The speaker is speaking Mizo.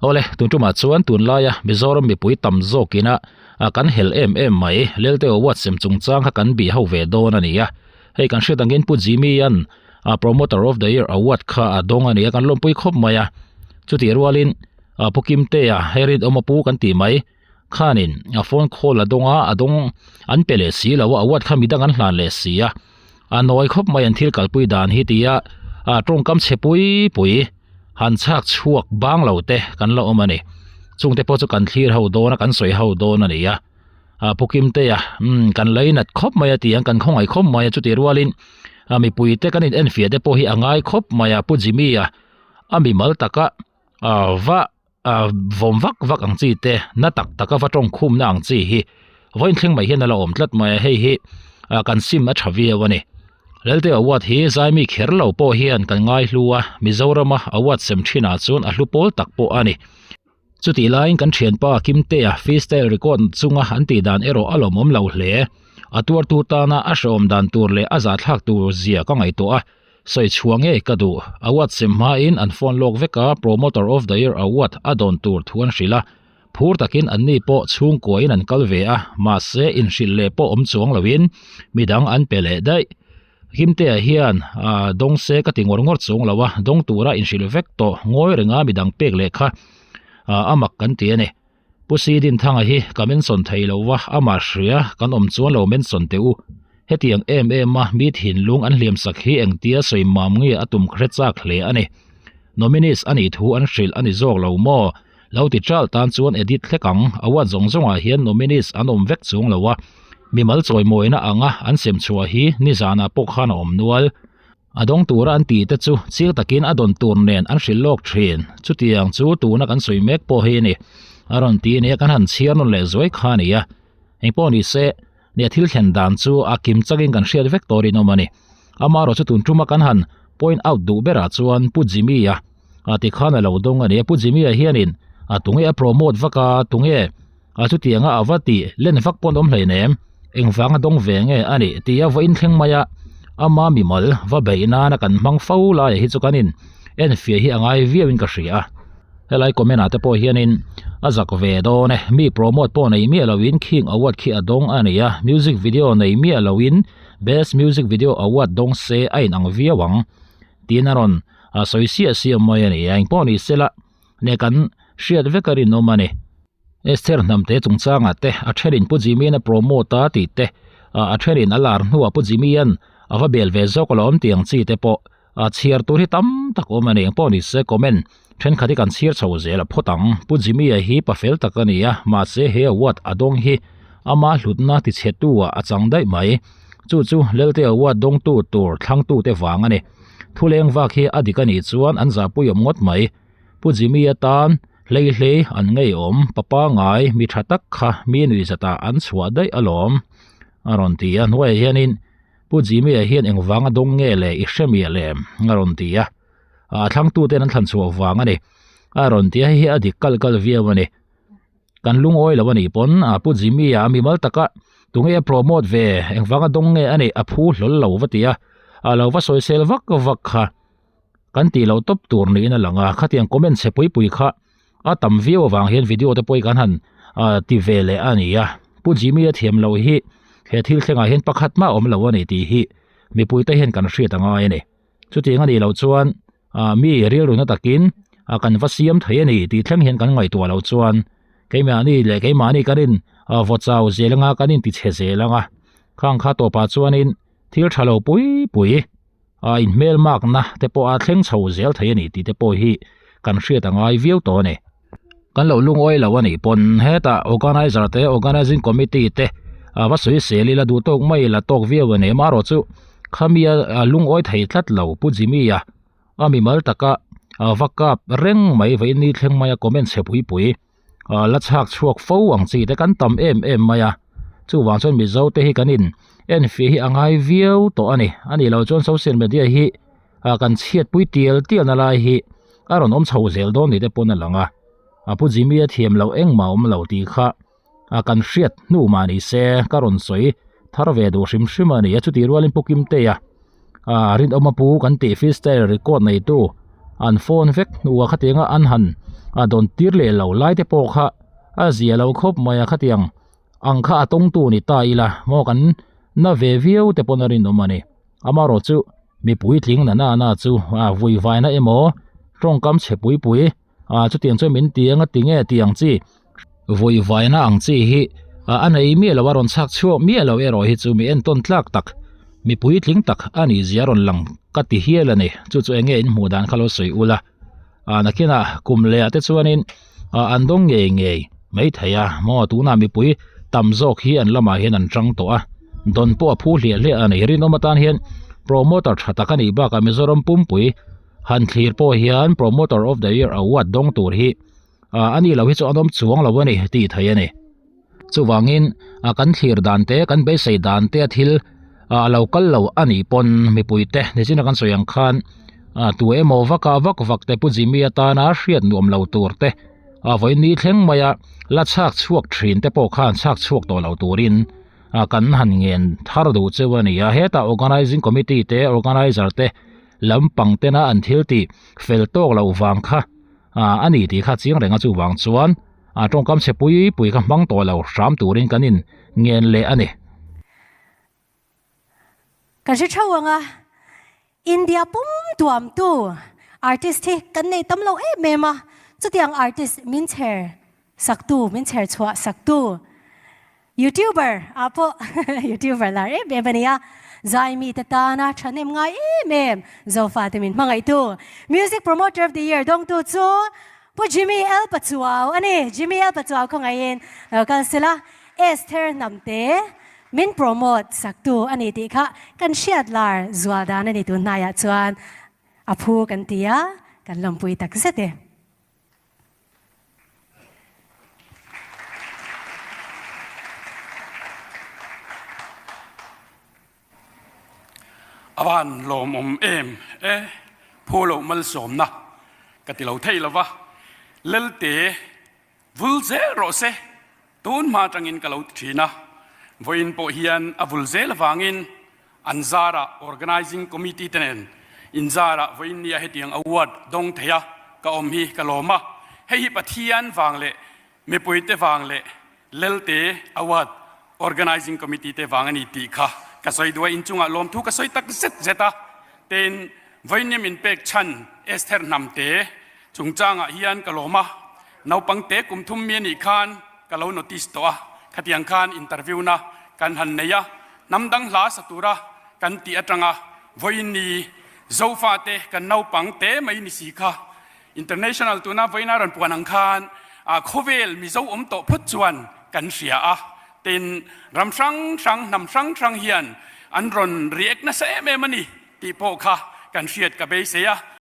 Awle, tun tumah chuan tunlaia Mizoram mipui tam zawkina kan hel em em mai Lelte Award sem chungchang kha kan bih ho ve dawn a ni a. Hei kan hriat angin Pu Jimmy-a'n Promoter of the Year Award kha a dawng a ni a, kan lawmpui khawp mai a. Chutih rualin Pu Kimtea, hei rinawm a pu kan tih mai, khanin a phone call a dawng a, a dawng an pe leh si lo a, award kha midang an hlan leh si a. A nawi khawp mai an thil kalpui dan hi tia tawngkam chhe pui pui han chhak chhuak bang lo te kan la awm a ni. Chungte pawh chu kan thlir ho dawn a, kan sawi ho dawn a ni a. Pu Kimtea, umm kan lei nat khawp mai a ti ang, kan khawngaih khawp mai a chutih rualin mipui te kan in enfiah te pawh hi a ngai khawp mai a, Pu Jimmy-a a mimal taka va vawm vak vak ang chi te na tak taka va tawng khumna ang chi hi vawiin thleng mai hian a la awm tlat mai a hei hi kan sim a tha viau a ni Lelte award hi zaimi kher lo pawh hian kan ngai hlu a Mizorama award sem thinah chuan a hlu pawl tak pawh a ni chutih laiin kan thianpa Kimtea freestyle record chunga an tih dan erawh a lawmawm lo hle a tuartu tana a hrehawm dan tur leh a zahthlak tur zia ka ngaihtuah a. Sawi chhuah ngei ka duh. Award sem hmain an phone lawk vek a, Promoter of the Year Award a dawn tur thu an hrilh a. Phur takin anni pawh chhungkuain an kal ve a, mahse inhrilh leh pawh awm chuang loin midang an pe leh daih. Himtea hian dawng se ka ti ngawr ngawr chuang lo a, dawng tura inhrilh vek tawh ngawi renga midang pek leh kha a mak kan ti a ni. Pu Sidinthanga hi ka mention thei lo va, amah hria kan awm chuan lo mention teh u. Hetiang em em a mi thinlung an hliam sak hi engtia sawi mam nge a tum hre chak hle a ni. Nominees a nih thu an hrilh a ni zawk lo maw? Lo ti ṭal tan chuan edit hlek ang, award zawng zawngah hian nominees an awm vek chuang lo a, mimal chawimawina anga an sem chhuah hi nizanah pawh khan a awm nual. A dawng tura an tih te chu chiang takin a dawn tur nen an hrilh lawk thin. Chutiang chu tuna kan sawi mek pawh hi a ni. A rawn ti nia kan han chhiar nawn leh zuai kha a ni a. Engpawh ni se, nia thil thlen dan chu a kim chakin kan hriat vek tawrin awm a ni. Amaherawh chu tun tuma kan han point out duh berah chuan Pu Jimmy-a a ti khan a lo dawng a ni a. Pu Jimmy-a hianin a tunge a promote vak a, tunge a chutianga a va tih len vak pawn awm hleinem, engvanga dawng ve nge a nih tia vawiin thleng mai a, ama mimal va beih nana kan hmang fo laiah hi chu kan in enfiah hi a ngai viauin ka hria a. Helai comment ah te pawh hianin a zak ve dawn e, mi promote pawh nei miah loin khing award khi a dawng a ni a, music video nei miah loin best music video award dawng se a inang viau ang tiin a rawn sawi siah siah mai a ni a, engpawh ni sela ne kan hriat vek a rinawm a ni. Esther hnamte chungchangah te a thenin Pu Jimmy-an a promote a tih te, a thenin a lar hnuah Pu Jimmy-an a va bel ve zawk alawm tih ang chi te pawh a chhiar tur hi tam tak awm a ni. Engpawh ni se comment thenkhat hi kan chhiar chho zel a phawt ang. Pu Jimmy-a hi pa fel tak a ni a, mahse he award a dawng hi ama hlutna tichhetu ah a chang daih mai. Chu chu Lelte award dawngtu tur thlangtute vang a ni. Thuleng vak hi a dik a nih chuan an zahpui awm ngawt mai. Pu Jimmy atan hlei hlei an ngeiawm papa ngai mi tha tak kha mi nui zatah an chhuah daih alawm a rawn ti a hnuaiah hianin Pu Jimmy ah hian engvanga dawng nge le i hre miah lem a rawn ti a a thlangtuten an thlan chhuah vang a ni a rawn ti a hei hi a dik kal kal viau a ni kan lungawi lo a nih pawn a Pu Jimmy ah mimal taka tunge a promote ve engvanga dawng nge a nih a phu hlawl lo va ti a a lo va sawisel vak vak kha. Kan tih loh tawp tur niin a lang a, khatiang comment chhe pui pui kha a tam viau avang hian video te pawh hi kan han ti ve leh a ni a. Pu Jimmy a thiam loh hi he thil thlengah hian pakhat mah a awm lo a ni tih hi mipui te hian kan hriat a ngai a ni. Chutiang a nih loh chuan mi rilru na takin kan va siam thei a ni tih thleng hian kan ngaihtuah loh chuan keimahni leh keimahni kan in vaw chau zel anga kan inti chhe zel anga khang kha tawpah chuanin thil tha lo pui pui A inhmelmakna te pawh a thleng chho zel thei a ni tih te pawh hi kan hriat a ngai viau tawh a ni. Kan lo lungawi lo a nih pawn hetah organizer te organizing committee te a va sawi sel ila duh tawk mai la tawk viau a ni amaherawh chu khami a lungawi thei tlat lo Pu Jimmy a a mimal taka a va kap reng mai vawiin ni thleng mai a comment chhe pui pui. la chhak chhuak fo ang chi te kan tam em em mai a chuvang chuan mizo te hi kan in en fih hi a ngai viau tawh a ni a nih loh chuan social media hi kan chhiat pui tial tial na lai hi a rawn awm chho zel dawn ni te pawn a lang a a pu Jimmy a thiam loh engmah a awm lo tih kha a kan hriat hnu mah ni se ka rawn sawi thar ve duh hrim hrim a ni a chutih rualin pu Kimtea rinawma pu kan tih freestyle record neitu an phone vek hnuah khatianga an han. a dawn tir leh lo lai te pawh kha a zia lo khawp mai a khatiang ang kha a tawngtu ni ta ila maw kan na ve viau te pawn a rinawm a ni amaherawh chu mipui tling na na na chu a vui vaina emaw tawngkam chhe pui pui ah chutiang chuan min ti anga tinge tih ang chi vui vaina ang chi hi ah a nei miah lo a rawn chhak chhuak miah lo erawh hi chu mi entawn tlak tak mi puitling tak a nih zia a rawn lang ka ti hial a ni chu chu eng nge in hmuh dan kha lo sawi ula ah nakinah kum leh ah te chuanin ah an dawng ngei ngei maithei a maw tunah mipui tam zawk hi an lamah hian an tang tawh a dawn pawh a phu hliah hliah a ni rinawm atan hian promoter tha tak a nih bakah Mizoram pumpui Han thlir pawh hian Promoter of the Year award dawng tur hi a ni lo hi chu an awm chuang lo a ni tih theih a ni. Chuvangin kan thlir dan te, kan beisei dan te a thil a lo kal lo a nih pawn mipui te nichina kan sawi ang khan tu emaw vaka vak vak te Pu Jimmy atana hriat nuam lo tur te vawiin ni thleng maia la chhak chhuak thin te pawh khan chhak chhuak tawh lo turin kan han ngen thar duh cheu a ni a. Hetah Organising Committee te, Organiser te Lampang tena an thil tih fel tawk loh vang kha a ni tih kha chiang reng a chuvang chuan a tawngkam chhe pui pui kha hmang tawh lo hram turin kan in ngen leh a ni. Kan hre theuh ang a, India pum tuamtu artist hi kan nei tam lo em em a, chutiang artist min chher saktu, min chher chhuah saktu Youtuber ah pawh Youtuber lar em em a ni a, zai mite tana thahnem ngai em em Zofa te min hmangaihtu Music Promoter of the Year dawngtu chu Pu Jimmy L Pachuau a ni. Jimmy L Pachuau khawngaihin lo kal sela Esther Hnamte min promote saktu a ni tih kha kan hriat lar zual dan a ni tun hnaiah chuan a phu kan ti a, kan lawmpui tak zet e. A van lawmawm em e, phu loh malsawmna ka ti lo thei lova, Lelte vul zel rawh se, tun hma atangin ka lo ti thin a, vawiin pawh hian a vul zel avangin An zarah Organising Committee te nen inzarah vawiin nia hetiang award dawng thei a ka awm hi ka lawm a, hei hi Pathian vang leh mipuite vang leh Lelte Award Organising Committee te vang a ni tih kha ka sawi duh a, inchungah lawmthu ka sawi tak zet zet a, tin vawiin nia min pek chhan Esther Hnamte chungchangah hian ka lawm a, naupangte kum thum mi a nih khan ka lo notice tawh a, khatiang khan interview na kan han nei a, Hnam dang hla sa tura kan tih atanga vawiin ni Zofate kan naupang te mai ni si kha International tuna vawiina rawn puan ang khan khawvel Mizo awm tawh phawt chuan kan hria a, tin ram hrang hrang hnam hrang hrang hian an rawn react nasa em em a ni tih pawh kha kan hriat ka beisei a.